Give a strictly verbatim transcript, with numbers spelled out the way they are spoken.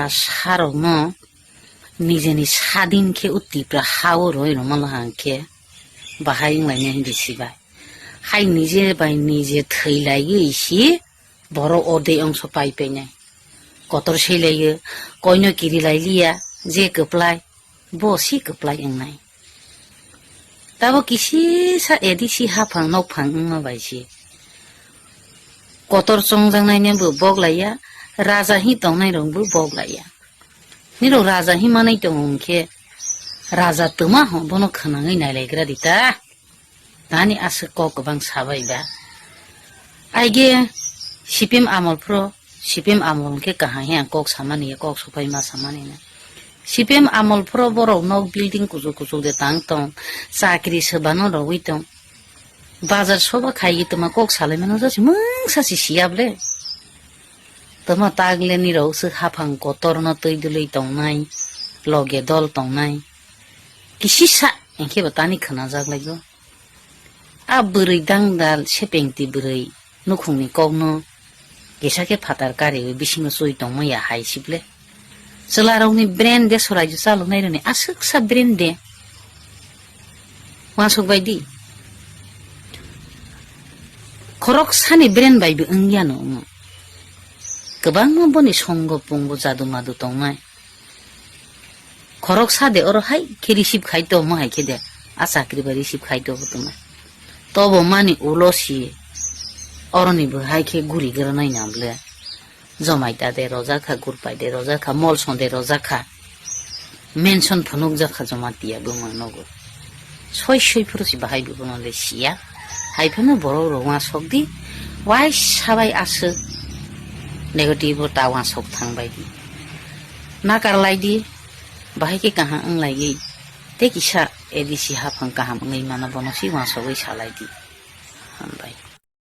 Sarokno nijeni sadin khe o Tipra ha-o roi rwmano hang khe bahai wnglainai hindi sibai. Hai nije bai nije thwilaigwi si borok o de ongso pai painai. Kotor seilaio, koino kirilailiya, je kwplai, bo si kwplai wngnai. Tabo kisisa A D C haphang nokphang wngma bai si. Kotor chongjaknaino bo bok laiya, raja hi tongnairok bo bok laiya. Nirok raja hi manai tongo hwnkhe, raja twma ho bono khwnangwi nailaigra di ta. Tani aswk kok kwbang sabai ba. Aige C P M amol phro, C P M amol hwnkhe kaham he ang kok samani, kok sopai ma samani na. C P M amol phro borok nok building kuchuk kuchuk de tang tong, chakri swbano rogwi tong. Bazar soba khaiwi twma kok salaimano jasi mungsa si siya ble. Twma tagle nirok swk haphang kotorno twi dwlwi tongnai, loge dol tongnai. Kisisa hinkhe bo tani khwnajak laigo. A bwrwi dangdal sepengti bwrwi nukhungni kokno kisa khe phatar kariwi bisingo chui tongma ya hai sible. Chwlarokni brain de soraiju chaloknairokni aswksa brain de. Uansuk bai di. Khoroksani brain bai bo wng yano wng. Kwbangma boni songo pungbo jadu madu tongnai. Khoroksa de oro hai khe receive khai to mo hai khe de. A chakri bai receive khai to bo tongma. Tobo mani ulo si oroni bo hai khe guri gra nai na ble. Jomaita de rojakha, gurpai de rojakha, molson de rojakha. Mention phunukjakha Jamatia bumang nogo. Soi soi phuru si bahai bo bono le siya. Hai phano borok rok uansuk di. Wai sabai aswk. Negative o ta uansuk thang bai di. Nakar lai di. Bahai khe kaham wng lai di. Tei kisa A D C haphang kaham wngwi mano bono si uansugwi salai di. Hambai.